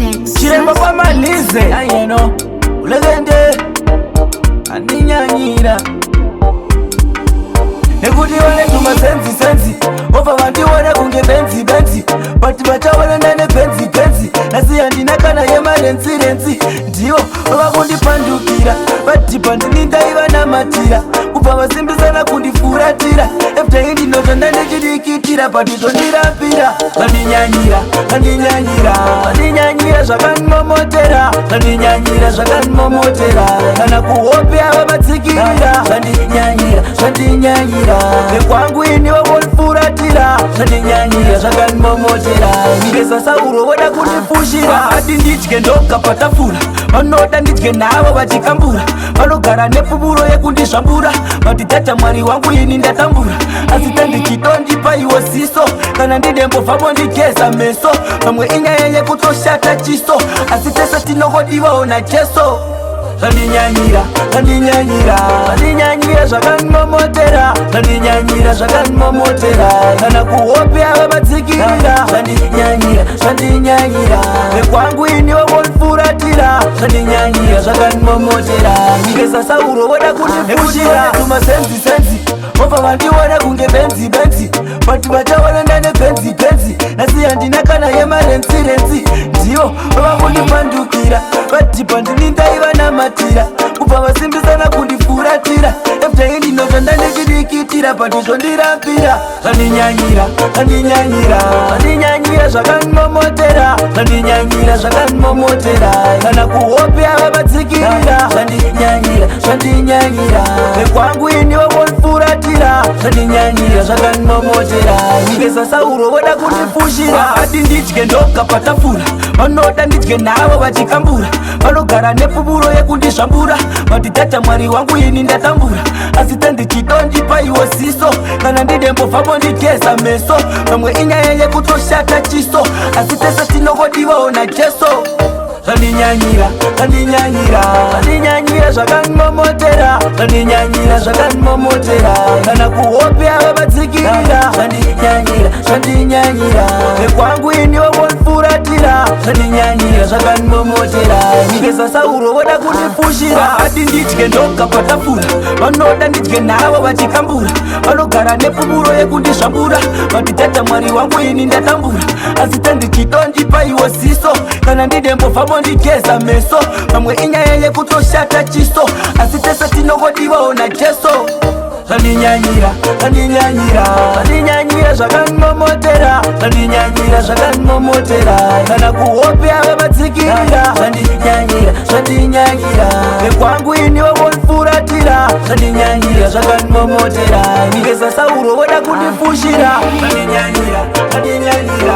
Chiremba kwaManhize ayeno ulekende andinyanyira nekuti vane tumasenzi senzi, obva vandiona kunge benzi benzi, but vachaona ndane benzi benzi. Nhasi handina kana yemarenzi renzi, ndivo vava kundipandukira. Vadhibha ndini ndaivanamatira, kubva vasimbisana kundifuratira. Everyday ndinoshanda ndichidikitira, but zvondirapira. Vandinyanyira, vandinyanyira, vandinyanyira zvakandimomotera, vandinyanyira zvakandimomotera. Kana kuhope ava vatsikirira. Zvandinyanyira, zvandinyanyira, vekwangu ini vakondifuratira. Zvandinyanyira zvakandimomotera, ngeza Sauro voda kundifushira. Ati ndidye ndoga patafura, vanoda ndidye navo vachikambura. Vanogara nepfumuro yekundizvambura, vati tata Mwari wangu ini ndatambura. Asi tandichitondipa iwo ziso, kana ndidembovhamo ndigeza meso. Pamwe inyaya yekutoshata chiso, asi tese tinongodiwawo naJesu. Zvandinyanyira, zvandinyanyira, zvandinyanyira zvakandimomotera, zvandinyanyira zvakandimomotera. Kana kuhope ava vatsikirira. Zvandinyanyira, zvandinyanyira, vekwangu ini vakondifuratira. Zvandinyanyira zvakandimomotera, ngeza Sauro voda kundifushira. Tumasenzi senzi, vobva vandiona kunge benzi benzi, but vachaona ndane benzi benzi. Nhasi handina kana yemarenzi renzi, ndivo vava kundipandukira. Vadhibha ndini ndaivanamatira, kubva vasimbisana kundifuratira. Everyday ndinoshanda ndichidikitira, but zvondirapira. Zvandinyanyira, zvandinyanyira, zvandinyanyira zvakandimomotera, zvandinyanyira zvakandimomotera. Kana kuhope ava vatsikirira. Zvandinyanyira, zvandinyanyira, vekwangu ini vakondifuratira. Zvandinyanyira zvakandimomotera, ngeza Sauro voda kundifushira. Ati ndidye ndoga patafura, vanoda ndidye navo vachikambura. Vanogara nepfumuro yekundizvambura, vati tata Mwari wangu ini ndatambura. Asi tandichitondipa iwo ziso, kana ndidembovhamo ndigeza meso. Pamwe inyaya yekutoshata chiso, asi tese tinongodiwawo naJesu. Zvandinyanyira, zvandinyanyira, zvandinyanyira zvakandimomotera, zvandinyanyira zvakandimomotera. Kana kuhope ava vatsikirira. Zvandinyanyira, zvandinyanyira, vekwangu ini vakondifuratira. Zvandinyanyira zvakandimomotera, ngeza Sauro voda kundifushira. Ati ndidye ndoga patafura, vanoda ndidye navo vachikambura. Vanogara nepfumuro yekundizvambura, vati tata Mwari wangu ini ndatambura. Asi tandichitondipa iwo ziso, kana ndidembovhamo ndigeza meso. Pamwe inyaya yekutoshata chiso, asi tese tinongodiwawo naJesu. Zvandinyanyira, zvandinyanyira, zvandinyanyira zvakandimomotera, zvandinyanyira zvakandimomotera. Kana kuhope ava vatsikirira. Zvandinyanyira, zvandinyanyira, vekwangu ini vakondifuratira. Zvandinyanyira zvakandimomotera, ngeza Sauro voda kundifushira. Zvandinyanyira, zvandinyanyira.